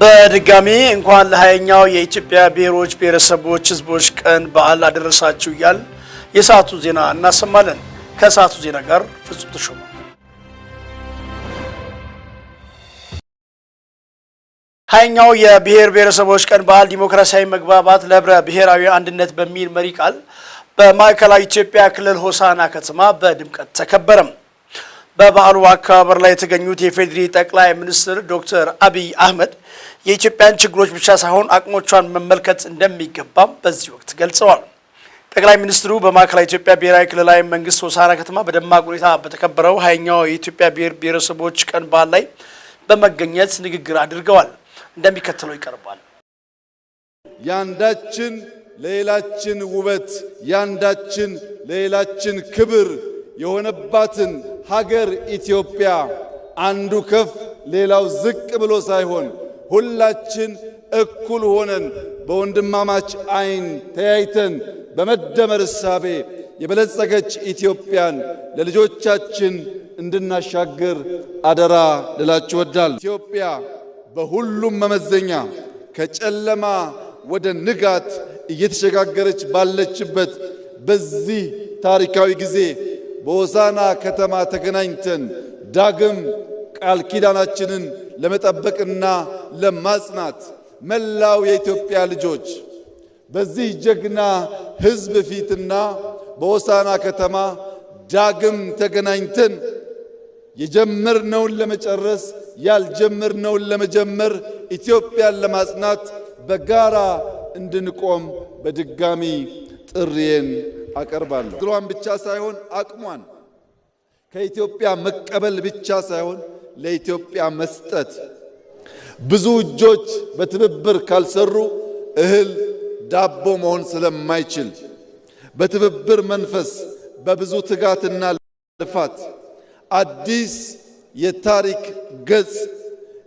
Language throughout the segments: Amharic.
በድጋሚ እንኳን ለ20ኛው የኢትዮጵያ ብሔሮች፣ ብሔረሰቦች፣ ሕዝቦች ቀን በዓል አደረሳችሁ እያልን የሰዓቱ ዜና እናሰማለን። ከሰዓቱ ዜና ጋር ፍጹም ተሾመ። 20ኛው የብሔር ብሔረሰቦች ቀን በዓል ዲሞክራሲያዊ መግባባት ለህብረ ብሔራዊ አንድነት በሚል መሪ ቃል በማዕከላዊ ኢትዮጵያ ክልል ሆሳዕና ከተማ በድምቀት ተከበረም። በበዓሉ አከባበር ላይ የተገኙት የኢፌዴሪ ጠቅላይ ሚኒስትር ዶክተር አብይ አህመድ የኢትዮጵያን ችግሮች ብቻ ሳይሆን አቅሞቿን መመልከት እንደሚገባም በዚህ ወቅት ገልጸዋል። ጠቅላይ ሚኒስትሩ በማዕከላዊ ኢትዮጵያ ብሔራዊ ክልላዊ መንግስት ሆሳዕና ከተማ በደማቅ ሁኔታ በተከበረው 20ኛው የኢትዮጵያ ብሔር ብሔረሰቦች ቀን በዓል ላይ በመገኘት ንግግር አድርገዋል። እንደሚከተለው ይቀርባል። ያንዳችን ለሌላችን ውበት፣ ያንዳችን ለሌላችን ክብር የሆነባትን ሀገር ኢትዮጵያ አንዱ ከፍ ሌላው ዝቅ ብሎ ሳይሆን ሁላችን እኩል ሆነን በወንድማማች ዓይን ተያይተን በመደመር እሳቤ የበለጸገች ኢትዮጵያን ለልጆቻችን እንድናሻግር አደራ ልላችሁ እወዳለሁ። ኢትዮጵያ በሁሉም መመዘኛ ከጨለማ ወደ ንጋት እየተሸጋገረች ባለችበት በዚህ ታሪካዊ ጊዜ በሆሳዕና ከተማ ተገናኝተን ዳግም ቃል ኪዳናችንን ለመጠበቅና ለማጽናት መላው የኢትዮጵያ ልጆች በዚህ ጀግና ሕዝብ ፊትና በሆሳዕና ከተማ ዳግም ተገናኝተን የጀመርነውን ለመጨረስ፣ ያልጀመርነውን ለመጀመር፣ ኢትዮጵያን ለማጽናት በጋራ እንድንቆም በድጋሚ ጥሪዬን አቀርባለሁ። ድሯን ብቻ ሳይሆን አቅሟን ከኢትዮጵያ መቀበል ብቻ ሳይሆን ለኢትዮጵያ መስጠት። ብዙ እጆች በትብብር ካልሰሩ እህል ዳቦ መሆን ስለማይችል በትብብር መንፈስ በብዙ ትጋትና ልፋት አዲስ የታሪክ ገጽ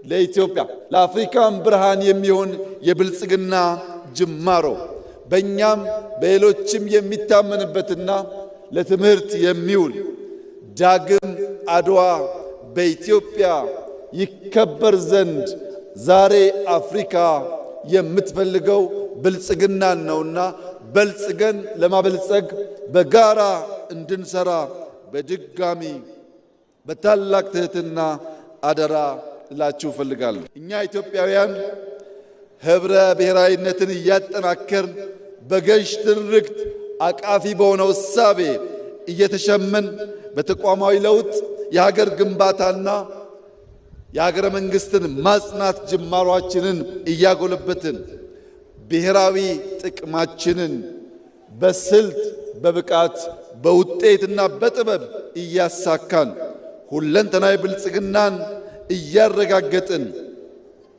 ለኢትዮጵያ፣ ለአፍሪካም ብርሃን የሚሆን የብልጽግና ጅማሮ በእኛም በሌሎችም የሚታመንበትና ለትምህርት የሚውል ዳግም አድዋ በኢትዮጵያ ይከበር ዘንድ ዛሬ አፍሪካ የምትፈልገው ብልጽግናን ነውና በልጽገን ለማበልጸግ በጋራ እንድንሰራ በድጋሚ በታላቅ ትህትና አደራ ልላችሁ እፈልጋለሁ። እኛ ኢትዮጵያውያን ህብረ ብሔራዊነትን እያጠናከርን በገዥ ትርክት አቃፊ በሆነው እሳቤ እየተሸመን በተቋማዊ ለውጥ የሀገር ግንባታና የሀገረ መንግስትን ማጽናት ጅማሯችንን እያጎለበትን ብሔራዊ ጥቅማችንን በስልት፣ በብቃት፣ በውጤትና በጥበብ እያሳካን ሁለንተናዊ ብልጽግናን እያረጋገጥን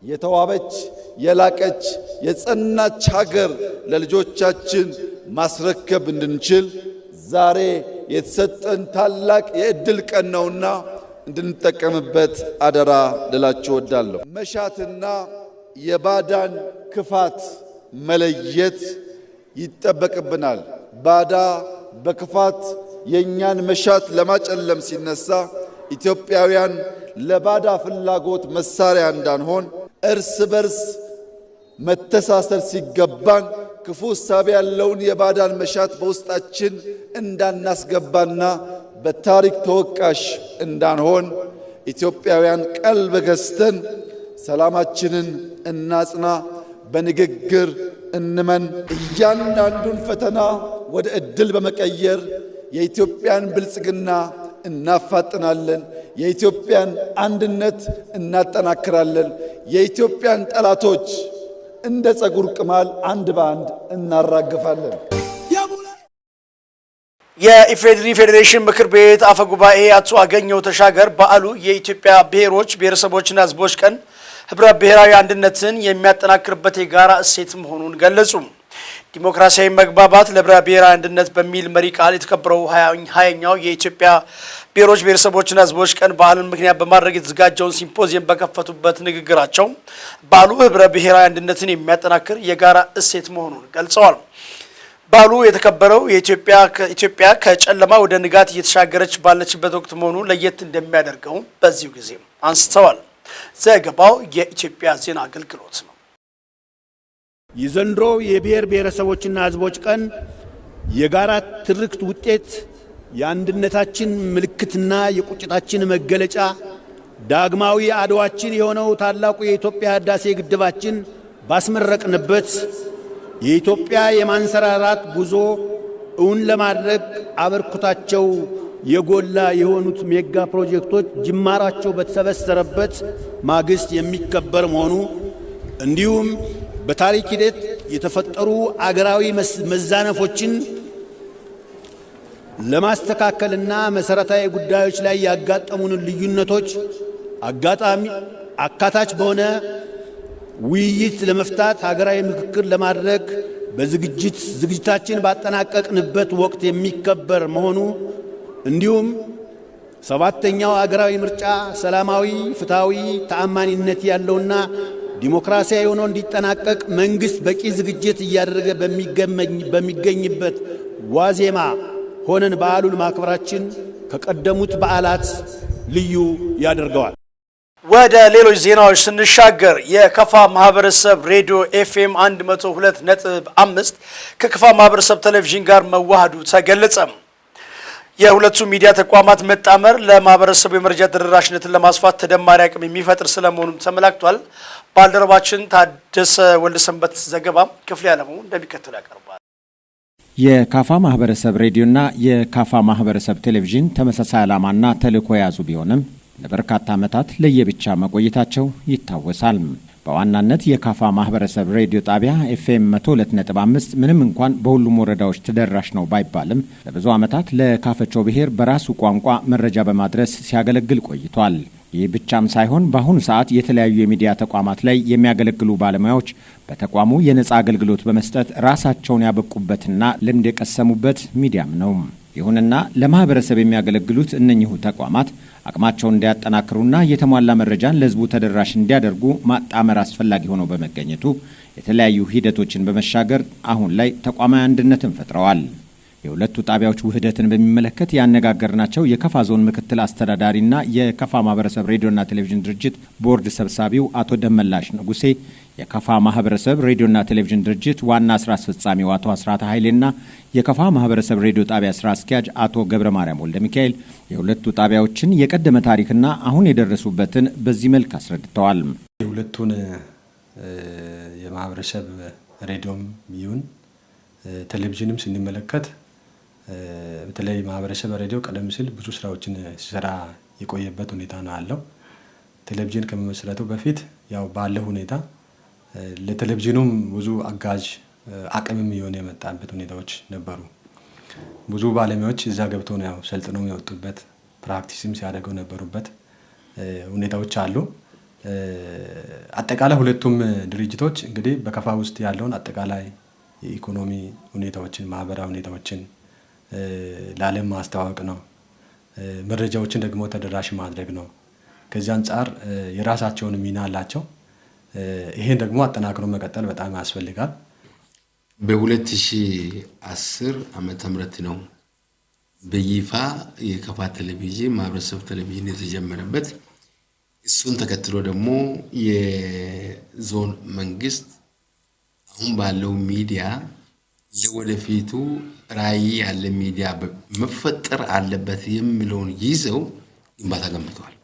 የተዋበች፣ የላቀች፣ የጸናች ሀገር ለልጆቻችን ማስረከብ እንድንችል ዛሬ የተሰጠን ታላቅ የዕድል ቀን ነውና እንድንጠቀምበት አደራ ልላችሁ እወዳለሁ። መሻትና የባዳን ክፋት መለየት ይጠበቅብናል። ባዳ በክፋት የእኛን መሻት ለማጨለም ሲነሳ ኢትዮጵያውያን ለባዳ ፍላጎት መሳሪያ እንዳንሆን፣ እርስ በርስ መተሳሰር ሲገባን ክፉ እሳቤ ያለውን የባዳን መሻት በውስጣችን እንዳናስገባና በታሪክ ተወቃሽ እንዳንሆን ኢትዮጵያውያን ቀልብ ገዝተን ሰላማችንን እናጽና፣ በንግግር እንመን። እያንዳንዱን ፈተና ወደ ዕድል በመቀየር የኢትዮጵያን ብልጽግና እናፋጥናለን። የኢትዮጵያን አንድነት እናጠናክራለን። የኢትዮጵያን ጠላቶች እንደ ፀጉር ቅማል አንድ በአንድ እናራግፋለን። የኢፌዴሪ ፌዴሬሽን ምክር ቤት አፈ ጉባኤ አቶ አገኘሁ ተሻገር በዓሉ የኢትዮጵያ ብሔሮች፣ ብሔረሰቦችና ሕዝቦች ቀን ህብረ ብሔራዊ አንድነትን የሚያጠናክርበት የጋራ እሴት መሆኑን ገለጹ። ዲሞክራሲያዊ መግባባት ለህብረ ብሔራዊ አንድነት በሚል መሪ ቃል የተከበረው 20ኛው የኢትዮጵያ ብሔሮች፣ ብሔረሰቦችና ሕዝቦች ቀን በዓልን ምክንያት በማድረግ የተዘጋጀውን ሲምፖዚየም በከፈቱበት ንግግራቸው በዓሉ ህብረ ብሔራዊ አንድነትን የሚያጠናክር የጋራ እሴት መሆኑን ገልጸዋል። በዓሉ የተከበረው የኢትዮጵያ ከጨለማ ወደ ንጋት እየተሻገረች ባለችበት ወቅት መሆኑ ለየት እንደሚያደርገው በዚሁ ጊዜ አንስተዋል። ዘገባው የኢትዮጵያ ዜና አገልግሎት ነው። የዘንድሮ የብሔር ብሔረሰቦችና ሕዝቦች ቀን የጋራ ትርክት ውጤት፣ የአንድነታችን ምልክትና የቁጭታችን መገለጫ፣ ዳግማዊ አድዋችን የሆነው ታላቁ የኢትዮጵያ ህዳሴ ግድባችን ባስመረቅንበት፣ የኢትዮጵያ የማንሰራራት ጉዞ እውን ለማድረግ አበርክቷቸው የጎላ የሆኑት ሜጋ ፕሮጀክቶች ጅማራቸው በተበሰረበት ማግስት የሚከበር መሆኑ፣ እንዲሁም በታሪክ ሂደት የተፈጠሩ አገራዊ መዛነፎችን ለማስተካከልና መሰረታዊ ጉዳዮች ላይ ያጋጠሙንን ልዩነቶች አጋጣሚ አካታች በሆነ ውይይት ለመፍታት ሀገራዊ ምክክር ለማድረግ በዝግጅት ዝግጅታችን ባጠናቀቅንበት ወቅት የሚከበር መሆኑ፣ እንዲሁም ሰባተኛው አገራዊ ምርጫ ሰላማዊ፣ ፍትሐዊ፣ ተአማኒነት ያለውና ዲሞክራሲያዊ ሆኖ እንዲጠናቀቅ መንግስት በቂ ዝግጅት እያደረገ በሚገኝበት ዋዜማ ሆነን በዓሉን ማክበራችን ከቀደሙት በዓላት ልዩ ያደርገዋል። ወደ ሌሎች ዜናዎች ስንሻገር የከፋ ማህበረሰብ ሬዲዮ ኤፍኤም 102.5 ከከፋ ማህበረሰብ ቴሌቪዥን ጋር መዋሃዱ ተገለጸ። የሁለቱ ሚዲያ ተቋማት መጣመር ለማህበረሰቡ የመረጃ ተደራሽነትን ለማስፋት ተደማሪ አቅም የሚፈጥር ስለመሆኑም ተመላክቷል። ባልደረባችን ታደሰ ወልደሰንበት ዘገባ ክፍሌ አለሙ እንደሚከተለው ያቀርባል። የካፋ ማህበረሰብ ሬዲዮና የካፋ ማህበረሰብ ቴሌቪዥን ተመሳሳይ ዓላማና ተልዕኮ የያዙ ቢሆንም ለበርካታ ዓመታት ለየብቻ መቆየታቸው ይታወሳል። በዋናነት የካፋ ማህበረሰብ ሬዲዮ ጣቢያ ኤፍኤም 102.5 ምንም እንኳን በሁሉም ወረዳዎች ተደራሽ ነው ባይባልም ለብዙ ዓመታት ለካፈቾ ብሔር በራሱ ቋንቋ መረጃ በማድረስ ሲያገለግል ቆይቷል። ይህ ብቻም ሳይሆን በአሁኑ ሰዓት የተለያዩ የሚዲያ ተቋማት ላይ የሚያገለግሉ ባለሙያዎች በተቋሙ የነፃ አገልግሎት በመስጠት ራሳቸውን ያበቁበትና ልምድ የቀሰሙበት ሚዲያም ነው። ይሁንና ለማህበረሰብ የሚያገለግሉት እነኚሁ ተቋማት አቅማቸውን እንዲያጠናክሩና የተሟላ መረጃን ለሕዝቡ ተደራሽ እንዲያደርጉ ማጣመር አስፈላጊ ሆኖ በመገኘቱ የተለያዩ ሂደቶችን በመሻገር አሁን ላይ ተቋማዊ አንድነትን ፈጥረዋል። የሁለቱ ጣቢያዎች ውህደትን በሚመለከት ያነጋገርናቸው የከፋ ዞን ምክትል አስተዳዳሪና የከፋ ማህበረሰብ ሬዲዮና ቴሌቪዥን ድርጅት ቦርድ ሰብሳቢው አቶ ደመላሽ ንጉሴ፣ የከፋ ማህበረሰብ ሬዲዮና ቴሌቪዥን ድርጅት ዋና ስራ አስፈጻሚው አቶ አስራተ ኃይሌና የከፋ ማህበረሰብ ሬዲዮ ጣቢያ ስራ አስኪያጅ አቶ ገብረ ማርያም ወልደ ሚካኤል የሁለቱ ጣቢያዎችን የቀደመ ታሪክና አሁን የደረሱበትን በዚህ መልክ አስረድተዋል። የሁለቱን የማህበረሰብ ሬዲዮም ይሁን ቴሌቪዥንም ስንመለከት በተለይ ማህበረሰብ ሬዲዮ ቀደም ሲል ብዙ ስራዎችን ሲሰራ የቆየበት ሁኔታ ነው ያለው። ቴሌቪዥን ከመመስረቱ በፊት ያው ባለ ሁኔታ ለቴሌቪዥኑም ብዙ አጋዥ አቅምም የሆነ የመጣበት ሁኔታዎች ነበሩ። ብዙ ባለሙያዎች እዛ ገብቶ ነው ያው ሰልጥነው የወጡበት፣ practice ም ሲያደርገው ነበሩበት ሁኔታዎች አሉ። አጠቃላይ ሁለቱም ድርጅቶች እንግዲህ በከፋ ውስጥ ያለውን አጠቃላይ የኢኮኖሚ ሁኔታዎችን፣ ማህበራዊ ሁኔታዎችን ለዓለም ማስተዋወቅ ነው። መረጃዎችን ደግሞ ተደራሽ ማድረግ ነው። ከዚህ አንጻር የራሳቸውን ሚና አላቸው። ይሄን ደግሞ አጠናክሮ መቀጠል በጣም ያስፈልጋል። በ2010 ዓመተ ምህረት ነው በይፋ የከፋ ቴሌቪዥን ማህበረሰብ ቴሌቪዥን የተጀመረበት። እሱን ተከትሎ ደግሞ የዞን መንግስት አሁን ባለው ሚዲያ ለወደፊቱ ራዕይ ያለ ሚዲያ መፈጠር አለበት የሚለውን ይዘው ግንባታ ገንብተዋል።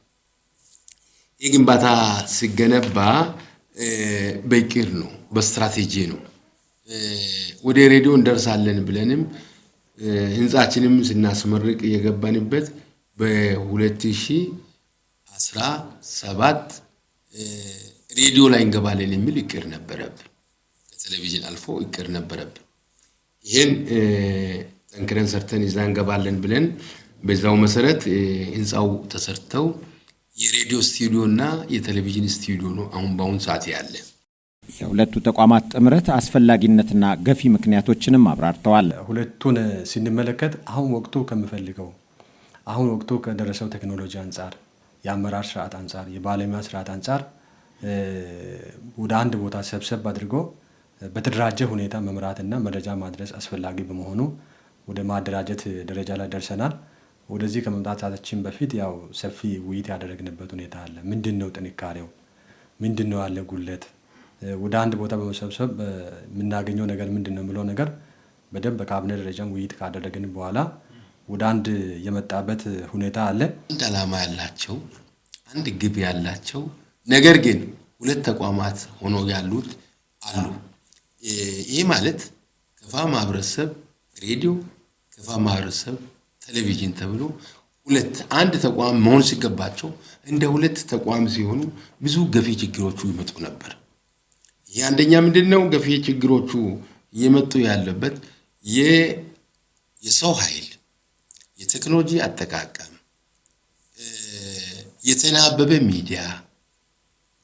ይህ ግንባታ ሲገነባ በእቅድ ነው፣ በስትራቴጂ ነው። ወደ ሬዲዮ እንደርሳለን ብለንም ህንፃችንም ስናስመርቅ የገባንበት በ2017 ሬዲዮ ላይ እንገባለን የሚል እቅድ ነበረብን። ከቴሌቪዥን አልፎ እቅድ ነበረብን። ይህን ጠንክረን ሰርተን እዛ እንገባለን ብለን በዛው መሰረት ህንፃው ተሰርተው የሬዲዮ ስቱዲዮ እና የቴሌቪዥን ስቱዲዮ ነው አሁን በአሁን ሰዓት ያለ። የሁለቱ ተቋማት ጥምረት አስፈላጊነትና ገፊ ምክንያቶችንም አብራርተዋል። ሁለቱን ስንመለከት አሁን ወቅቱ ከምፈልገው፣ አሁን ወቅቱ ከደረሰው ቴክኖሎጂ አንጻር፣ የአመራር ስርዓት አንጻር፣ የባለሙያ ስርዓት አንጻር ወደ አንድ ቦታ ሰብሰብ አድርጎ በተደራጀ ሁኔታ መምራትና መረጃ ማድረስ አስፈላጊ በመሆኑ ወደ ማደራጀት ደረጃ ላይ ደርሰናል። ወደዚህ ከመምጣታችን በፊት ያው ሰፊ ውይይት ያደረግንበት ሁኔታ አለ። ምንድን ነው ጥንካሬው? ምንድን ነው ያለ ጉድለት? ወደ አንድ ቦታ በመሰብሰብ የምናገኘው ነገር ምንድን ነው የሚለው ነገር በደንብ በካቢኔ ደረጃም ውይይት ካደረግን በኋላ ወደ አንድ የመጣበት ሁኔታ አለ። አንድ ዓላማ ያላቸው፣ አንድ ግብ ያላቸው፣ ነገር ግን ሁለት ተቋማት ሆኖ ያሉት አሉ። ይህ ማለት ከፋ ማህበረሰብ ሬዲዮ፣ ከፋ ማህበረሰብ ቴሌቪዥን ተብሎ ሁለት አንድ ተቋም መሆን ሲገባቸው እንደ ሁለት ተቋም ሲሆኑ ብዙ ገፊ ችግሮቹ ይመጡ ነበር። ይህ አንደኛ ምንድን ነው ገፊ ችግሮቹ እየመጡ ያለበት የሰው ኃይል፣ የቴክኖሎጂ አጠቃቀም፣ የተናበበ ሚዲያ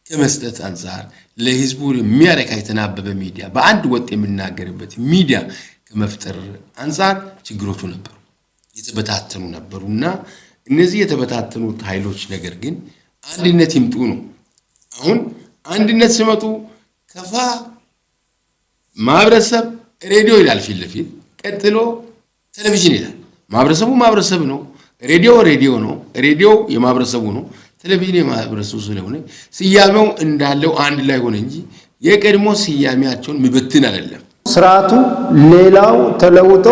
ከመስጠት አንጻር፣ ለህዝቡ የሚያረካ የተናበበ ሚዲያ፣ በአንድ ወጥ የሚናገርበት ሚዲያ ከመፍጠር አንጻር ችግሮቹ ነበሩ፣ የተበታተኑ ነበሩ። እና እነዚህ የተበታተኑት ኃይሎች ነገር ግን አንድነት ይምጡ ነው። አሁን አንድነት ሲመጡ ከፋ ማህበረሰብ ሬዲዮ ይላል ፊት ለፊት፣ ቀጥሎ ቴሌቪዥን ይላል። ማህበረሰቡ ማህበረሰብ ነው። ሬዲዮ ሬዲዮ ነው። ሬዲዮ የማህበረሰቡ ነው። ቴሌቪዥን የማህበረሰቡ ስለሆነ ስያሜው እንዳለው አንድ ላይ ሆነ እንጂ የቀድሞ ስያሜያቸውን የሚበትን አይደለም። ስርዓቱ ሌላው ተለውጦ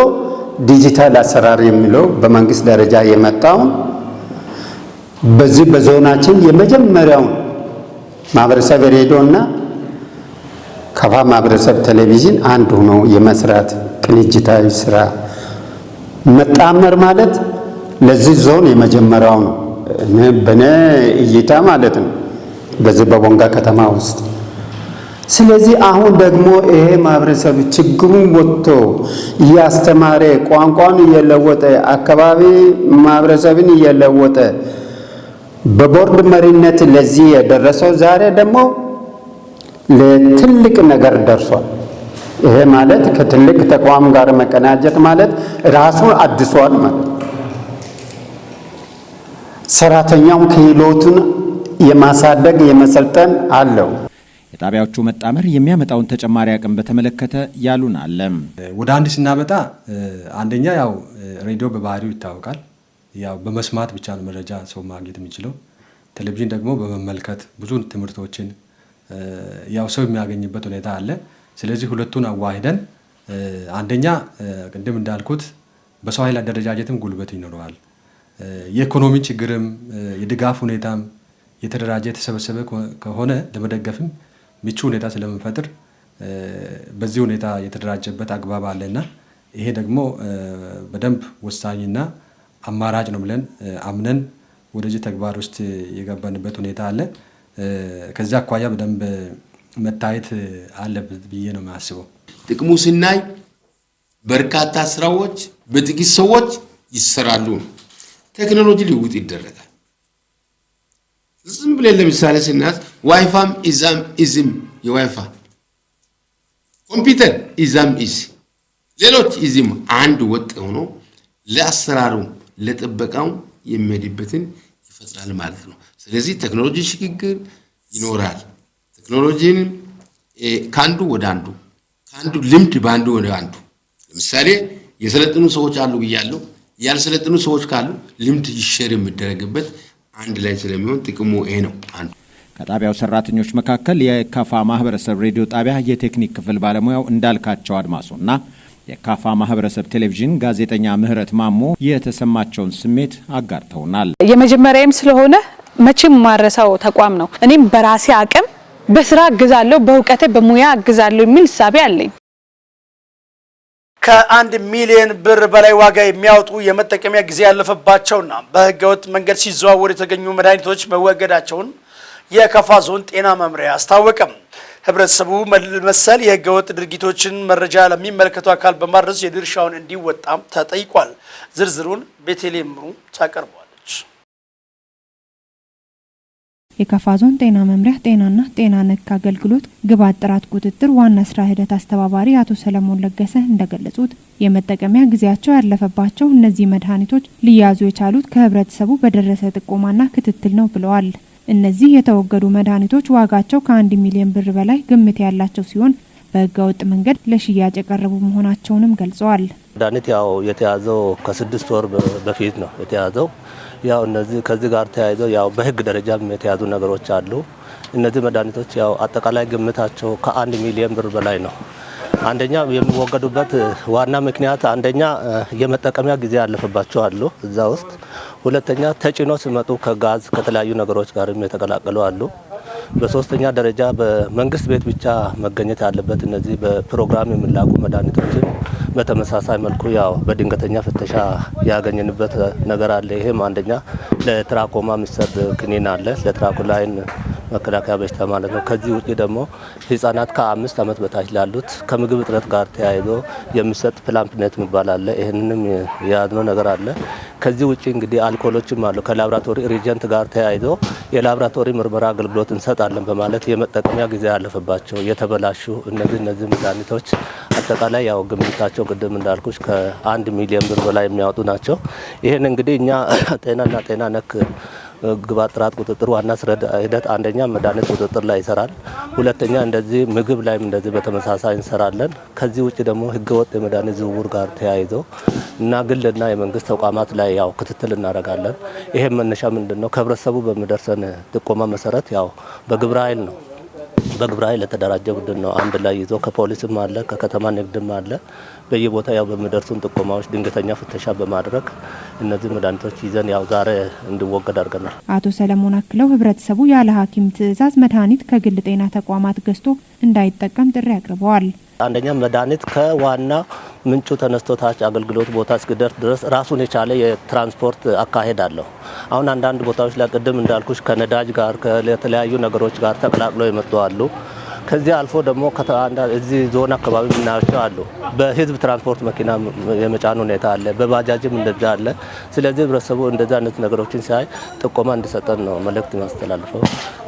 ዲጂታል አሰራር የሚለው በመንግስት ደረጃ የመጣውን በዚህ በዞናችን የመጀመሪያውን ማህበረሰብ ሬዲዮ እና ከፋ ማህበረሰብ ቴሌቪዥን አንድ ሆኖ የመስራት ቅንጅታዊ ስራ መጣመር ማለት ለዚህ ዞን የመጀመሪያው ነው፣ በኔ እይታ ማለት ነው፣ በዚህ በቦንጋ ከተማ ውስጥ። ስለዚህ አሁን ደግሞ ይሄ ማህበረሰብ ችግሩን ወጥቶ እያስተማረ፣ ቋንቋን እየለወጠ፣ አካባቢ ማህበረሰብን እየለወጠ በቦርድ መሪነት ለዚህ የደረሰው ዛሬ ደግሞ ለትልቅ ነገር ደርሷል። ይሄ ማለት ከትልቅ ተቋም ጋር መቀናጀት ማለት ራሱን አድሷል ማለት ነው። ሰራተኛውን ክህሎቱን የማሳደግ የመሰልጠን አለው። የጣቢያዎቹ መጣመር የሚያመጣውን ተጨማሪ አቅም በተመለከተ ያሉን አለ። ወደ አንድ ስናመጣ አንደኛ ያው ሬዲዮ በባህሪው ይታወቃል። ያው በመስማት ብቻ ነው መረጃ ሰው ማግኘት የሚችለው። ቴሌቪዥን ደግሞ በመመልከት ብዙ ትምህርቶችን ያው ሰው የሚያገኝበት ሁኔታ አለ። ስለዚህ ሁለቱን አዋህደን አንደኛ ቅድም እንዳልኩት በሰው ኃይል አደረጃጀትም ጉልበት ይኖረዋል። የኢኮኖሚ ችግርም የድጋፍ ሁኔታም የተደራጀ የተሰበሰበ ከሆነ ለመደገፍም ምቹ ሁኔታ ስለምንፈጥር በዚህ ሁኔታ የተደራጀበት አግባብ አለና ይሄ ደግሞ በደንብ ወሳኝና አማራጭ ነው ብለን አምነን ወደዚህ ተግባር ውስጥ የገባንበት ሁኔታ አለ። ከዚያ አኳያ በደንብ መታየት አለበት ብዬ ነው የማስበው። ጥቅሙ ስናይ በርካታ ስራዎች በጥቂት ሰዎች ይሰራሉ። ቴክኖሎጂ ልውውጥ ይደረጋል። ዝም ብለን ለምሳሌ ስናያዝ ዋይፋም እዛም እዚም፣ የዋይፋ ኮምፒውተር እዛም እዚ፣ ሌሎች እዚህም አንድ ወጥ ሆኖ ለአሰራሩ ለጥበቃው የሚሄድበትን ይፈጥራል ማለት ነው። ስለዚህ ቴክኖሎጂ ሽግግር ይኖራል። ቴክኖሎጂን ከአንዱ ወደ አንዱ፣ ከአንዱ ልምድ በአንዱ ወደ አንዱ፣ ለምሳሌ የሰለጠኑ ሰዎች አሉ ብያለሁ። ያልሰለጠኑ ሰዎች ካሉ ልምድ share የሚደረግበት አንድ ላይ ስለሚሆን ጥቅሙ ይሄ ነው አንዱ። ከጣቢያው ሰራተኞች መካከል የካፋ ማህበረሰብ ሬዲዮ ጣቢያ የቴክኒክ ክፍል ባለሙያው እንዳልካቸው አድማሱና የካፋ ማህበረሰብ ቴሌቪዥን ጋዜጠኛ ምህረት ማሞ የተሰማቸውን ስሜት አጋርተውናል። የመጀመሪያም ስለሆነ መቼም ማረሳው ተቋም ነው። እኔም በራሴ አቅም በስራ አግዛለሁ፣ በእውቀቴ በሙያ አግዛለሁ የሚል እሳቤ አለኝ። ከ1 ሚሊዮን ብር በላይ ዋጋ የሚያወጡ የመጠቀሚያ ጊዜ ያለፈባቸውና በህገወጥ መንገድ ሲዘዋወሩ የተገኙ መድኃኒቶች መወገዳቸውን የከፋ ዞን ጤና መምሪያ አስታወቀ። ህብረተሰቡ መሰል የህገወጥ ድርጊቶችን መረጃ ለሚመለከተው አካል በማድረስ የድርሻውን እንዲወጣም ተጠይቋል። ዝርዝሩን ቤተልሔም ምሩ ታቀርበዋለች። የከፋ ዞን ጤና መምሪያ ጤናና ጤና ነክ አገልግሎት ግብዓት ጥራት ቁጥጥር ዋና ስራ ሂደት አስተባባሪ አቶ ሰለሞን ለገሰ እንደገለጹት የመጠቀሚያ ጊዜያቸው ያለፈባቸው እነዚህ መድኃኒቶች ሊያዙ የቻሉት ከህብረተሰቡ በደረሰ ጥቆማና ክትትል ነው ብለዋል። እነዚህ የተወገዱ መድኃኒቶች ዋጋቸው ከ1 ሚሊዮን ብር በላይ ግምት ያላቸው ሲሆን በህገወጥ መንገድ ለሽያጭ የቀረቡ መሆናቸውንም ገልጸዋል። መድኃኒት ያው የተያዘው ከ6 ወር በፊት ነው የተያዘው። ያው እነዚህ ከዚህ ጋር ተያይዘው ያው በህግ ደረጃም የተያዙ ነገሮች አሉ። እነዚህ መድኃኒቶች ያው አጠቃላይ ግምታቸው ከ1 ሚሊዮን ብር በላይ ነው። አንደኛ የሚወገዱበት ዋና ምክንያት አንደኛ የመጠቀሚያ ጊዜ ያለፈባቸው አሉ እዛ ውስጥ። ሁለተኛ ተጭኖ ሲመጡ ከጋዝ ከተለያዩ ነገሮች ጋርም የተቀላቀሉ አሉ። በሶስተኛ ደረጃ በመንግስት ቤት ብቻ መገኘት ያለበት እነዚህ በፕሮግራም የሚላኩ መድኃኒቶችን በተመሳሳይ መልኩ ያው በድንገተኛ ፍተሻ ያገኘንበት ነገር አለ። ይሄም አንደኛ ለትራኮማ የሚሰጥ ክኒን አለ፣ ለትራኮላይን መከላከያ በሽታ ማለት ነው። ከዚህ ውጭ ደግሞ ህጻናት ከ5 ዓመት በታች ላሉት ከምግብ እጥረት ጋር ተያይዞ የሚሰጥ Plumpy'Nut የሚባል አለ። ይህንንም የያዝነው ነገር አለ። ከዚህ ውጭ እንግዲህ አልኮሎችም አሉ። ከላብራቶሪ reagent ጋር ተያይዞ የላብራቶሪ ምርመራ አገልግሎት እንሰጣለን በማለት የመጠቀሚያ ጊዜ ያለፈባቸው የተበላሹ እነዚህ መድኃኒቶች አጠቃላይ ያው ግምታቸው ቅድም እንዳልኩሽ ከ1 ሚሊዮን ብር በላይ የሚያወጡ ናቸው። ይህን እንግዲህ እኛ ጤናና ጤና ነክ ግብዓት ጥራት ቁጥጥር ዋና ስራ ሂደት አንደኛ መድኃኒት ቁጥጥር ላይ ይሰራል። ሁለተኛ እንደዚህ ምግብ ላይም እንደዚህ በተመሳሳይ እንሰራለን። ከዚህ ውጭ ደግሞ ህገወጥ የመድኃኒት ዝውውር ጋር ተያይዞ እና ግልና የመንግስት ተቋማት ላይ ያው ክትትል እናደርጋለን። ይሄም መነሻ ምንድን ነው? ከህብረተሰቡ በሚደርሰን ጥቆማ መሰረት ያው በግብረ ኃይል ነው፣ በግብረ ኃይል የተደራጀ ቡድን ነው። አንድ ላይ ይዞ ከፖሊስም አለ፣ ከከተማ ንግድም አለ። በየቦታ ያው በሚደርሱን ጥቆማዎች ድንገተኛ ፍተሻ በማድረግ እነዚህ መድኃኒቶች ይዘን ያው ዛሬ እንዲወገድ አድርገናል። አቶ ሰለሞን አክለው ህብረተሰቡ ያለ ሐኪም ትዕዛዝ መድኃኒት ከግል ጤና ተቋማት ገዝቶ እንዳይጠቀም ጥሪ አቅርበዋል። አንደኛ መድኃኒት ከዋና ምንጩ ተነስቶ ታች አገልግሎት ቦታ እስኪደርስ ድረስ ራሱን የቻለ የትራንስፖርት አካሄድ አለው። አሁን አንዳንድ ቦታዎች ላይ ቅድም እንዳልኩሽ ከነዳጅ ጋር ከተለያዩ ነገሮች ጋር ተቀላቅለው የመጡ አሉ። ከዚህ አልፎ ደግሞ እዚህ ዞን አካባቢ የምናያቸው አሉ። በህዝብ ትራንስፖርት መኪና የመጫን ሁኔታ አለ። በባጃጅም እንደዛ አለ። ስለዚህ ህብረተሰቡ እንደዛ አይነት ነገሮችን ሲያይ ጥቆማ እንዲሰጠን ነው መልእክት ማስተላልፈው።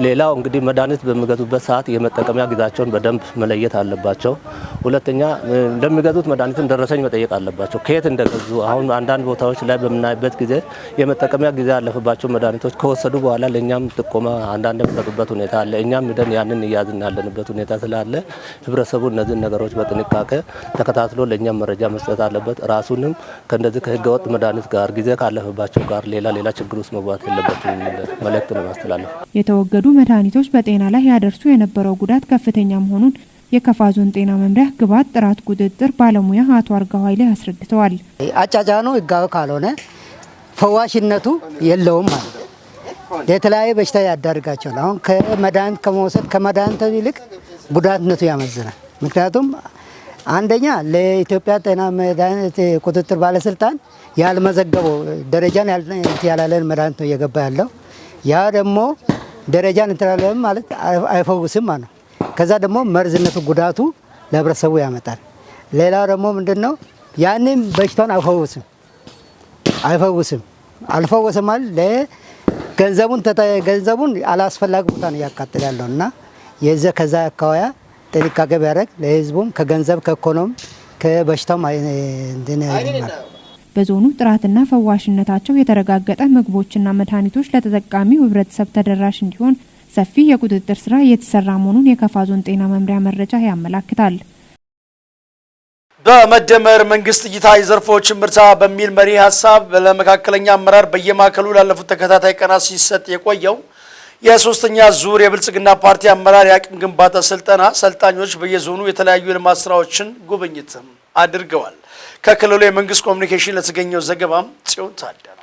ሌላው እንግዲህ መድኃኒት በሚገዙበት ሰዓት የመጠቀሚያ ጊዜያቸውን በደንብ መለየት አለባቸው። ሁለተኛ ለሚገዙት መድኃኒትም ደረሰኝ መጠየቅ አለባቸው፣ ከየት እንደገዙ። አሁን አንዳንድ ቦታዎች ላይ በምናይበት ጊዜ የመጠቀሚያ ጊዜ ያለፈባቸው መድኃኒቶች ከወሰዱ በኋላ ለእኛም ጥቆማ አንዳንድ የሚሰጡበት ሁኔታ አለ። እኛም ሂደን ያንን እያዝን ያለንበት ሁኔታ ስላለ ህብረተሰቡ እነዚህን ነገሮች በጥንቃቄ ተከታትሎ ለእኛም መረጃ መስጠት አለበት። ራሱንም ከእንደዚህ ከህገወጥ መድኃኒት ጋር ጊዜ ካለፈባቸው ጋር ሌላ ሌላ ችግር ውስጥ መግባት የለበትም የሚል መልእክት ነው ማስተላለፍ። የተወገዱ መድኃኒቶች በጤና ላይ ያደርሱ የነበረው ጉዳት ከፍተኛ መሆኑን የከፋ ዞን ጤና መምሪያ ግብዓት ጥራት ቁጥጥር ባለሙያ አቶ አርጋው ኃይሌ አስረድተዋል። አጫጫኑ ህጋዊ ካልሆነ ፈዋሽነቱ የለውም ማለት ነው። የተለያየ በሽታ ያዳርጋቸዋል። አሁን ከመድኃኒት ከመውሰድ ከመድኃኒቱ ይልቅ ጉዳትነቱ ያመዝናል። ምክንያቱም አንደኛ ለኢትዮጵያ ጤና መድኃኒት ቁጥጥር ባለስልጣን ያልመዘገበው ደረጃን ያላለን መድኃኒት ነው እየገባ ያለው። ያ ደግሞ ደረጃን እንትን አላለም ማለት አይፈውስም ማለት ነው። ከዛ ደግሞ መርዝነቱ ጉዳቱ ለህብረተሰቡ ያመጣል። ሌላው ደግሞ ምንድን ነው? ያንን በሽታውን አይፈውስም አይፈውስም። አልፈወስም ማለት ለገንዘቡን ገንዘቡን አላስፈላጊ ቦታ ነው እያቃጠለ ያለው እና የዘ ከዛ አካባቢ ጥንቃቄ ቢያደርግ ለህዝቡም ከገንዘብ ከኢኮኖሚ ከበሽታውም። በዞኑ ጥራትና ፈዋሽነታቸው የተረጋገጠ ምግቦችና መድኃኒቶች ለተጠቃሚው ህብረተሰብ ተደራሽ እንዲሆን ሰፊ የቁጥጥር ስራ እየተሰራ መሆኑን የከፋ ዞን ጤና መምሪያ መረጃ ያመላክታል። በመደመር መንግስት እይታ የዘርፎች እምርታ በሚል መሪ ሀሳብ ለመካከለኛ አመራር በየማዕከሉ ላለፉት ተከታታይ ቀናት ሲሰጥ የቆየው የሶስተኛ ዙር የብልጽግና ፓርቲ አመራር የአቅም ግንባታ ስልጠና ሰልጣኞች በየዞኑ የተለያዩ የልማት ስራዎችን ጉብኝትም አድርገዋል። ከክልሉ የመንግስት ኮሚኒኬሽን ለተገኘው ዘገባም ጽዮን ታደለ።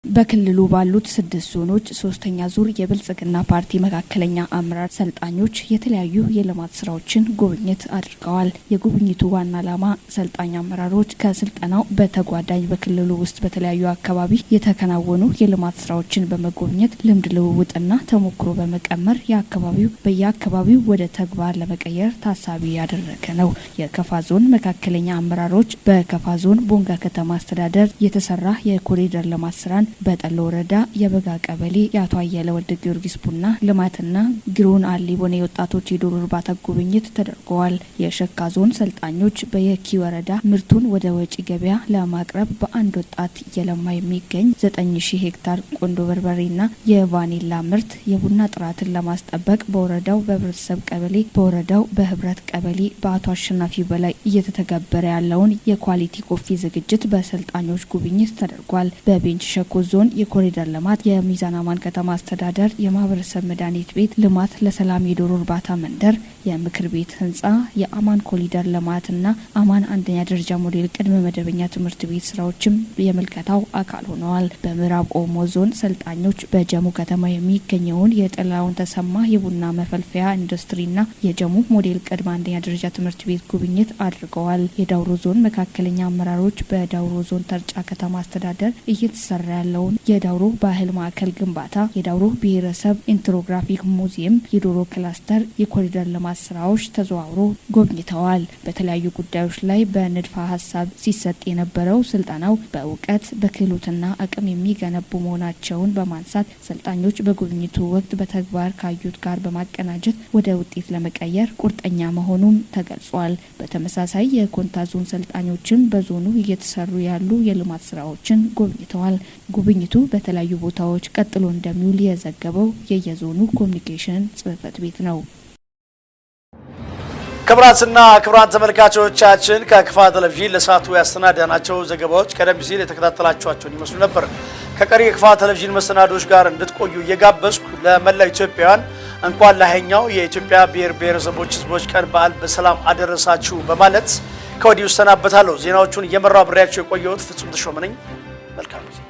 በክልሉ ባሉት ስድስት ዞኖች ሶስተኛ ዙር የብልጽግና ፓርቲ መካከለኛ አመራር ሰልጣኞች የተለያዩ የልማት ስራዎችን ጉብኝት አድርገዋል። የጉብኝቱ ዋና ዓላማ ሰልጣኝ አመራሮች ከስልጠናው በተጓዳኝ በክልሉ ውስጥ በተለያዩ አካባቢ የተከናወኑ የልማት ስራዎችን በመጎብኘት ልምድ ልውውጥና ተሞክሮ በመቀመር የአካባቢው በየአካባቢው ወደ ተግባር ለመቀየር ታሳቢ ያደረገ ነው። የከፋ ዞን መካከለኛ አመራሮች በከፋ ዞን ቦንጋ ከተማ አስተዳደር የተሰራ የኮሪደር ልማት ስራን ዞን በጠሎ ወረዳ የበጋ ቀበሌ የአቶ አየለ ወልደ ጊዮርጊስ ቡና ልማትና ግሮን አሊቦን የወጣቶች የዶሮ እርባታ ጉብኝት ተደርገዋል። የሸካ ዞን ሰልጣኞች በየኪ ወረዳ ምርቱን ወደ ወጪ ገበያ ለማቅረብ በአንድ ወጣት እየለማ የሚገኝ 9000 ሄክታር ቆንዶ በርበሬና የቫኒላ ምርት፣ የቡና ጥራትን ለማስጠበቅ በወረዳው በህብረተሰብ ቀበሌ በወረዳው በህብረት ቀበሌ በአቶ አሸናፊ በላይ እየተተገበረ ያለውን የ quality coffee ዝግጅት በሰልጣኞች ጉብኝት ተደርጓል። በቤንች ሸኮ ዞን የኮሪደር ልማት፣ የሚዛን አማን ከተማ አስተዳደር የማህበረሰብ መድኃኒት ቤት ልማት፣ ለሰላም የዶሮ እርባታ መንደር፣ የምክር ቤት ህንጻ፣ የአማን ኮሪደር ልማትና አማን አንደኛ ደረጃ ሞዴል ቅድመ መደበኛ ትምህርት ቤት ስራዎችም የምልከታው አካል ሆነዋል። በምዕራብ ኦሞ ዞን ሰልጣኞች በጀሙ ከተማ የሚገኘውን የጥላሁን ተሰማ የቡና መፈልፈያ ኢንዱስትሪና የጀሙ ሞዴል ቅድመ አንደኛ ደረጃ ትምህርት ቤት ጉብኝት አድርገዋል። የዳውሮ ዞን መካከለኛ አመራሮች በዳውሮ ዞን ተርጫ ከተማ አስተዳደር እየተሰራ ያለውን የዳውሮ ባህል ማዕከል ግንባታ፣ የዳውሮ ብሔረሰብ ethnographic ሙዚየም፣ የዶሮ ክላስተር፣ የኮሪደር ልማት ስራዎች ተዘዋውሮ ጎብኝተዋል። በተለያዩ ጉዳዮች ላይ በንድፈ ሀሳብ ሲሰጥ የነበረው ስልጠናው በእውቀት፣ በክህሎትና አቅም የሚገነቡ መሆናቸውን በማንሳት ሰልጣኞች በጉብኝቱ ወቅት በተግባር ካዩት ጋር በማቀናጀት ወደ ውጤት ለመቀየር ቁርጠኛ መሆኑም ተገልጿል። በተመሳሳይ የኮንታ ዞን ሰልጣኞችም በዞኑ እየተሰሩ ያሉ የልማት ስራዎችን ጎብኝተዋል። ጉብኝቱ በተለያዩ ቦታዎች ቀጥሎ እንደሚውል የዘገበው የየዞኑ ኮሚኒኬሽን ጽሕፈት ቤት ነው። ክቡራትና ክቡራን ተመልካቾቻችን፣ ከክፋ ቴሌቪዥን ለሰዓቱ ያሰናዳናቸው ዘገባዎች ቀደም ሲል የተከታተላችኋቸውን ይመስሉ ነበር። ከቀሪ የክፋ ቴሌቪዥን መሰናዶች ጋር እንድትቆዩ እየጋበዝኩ ለመላው ኢትዮጵያውያን እንኳን ለ20ኛው የኢትዮጵያ ብሔር ብሔረሰቦች ሕዝቦች ቀን በዓል በሰላም አደረሳችሁ በማለት ከወዲሁ እሰናበታለሁ። ዜናዎቹን እየመራው አብሬያቸው የቆየሁት ፍጹም ተሾመ ነኝ። መልካም ጊዜ።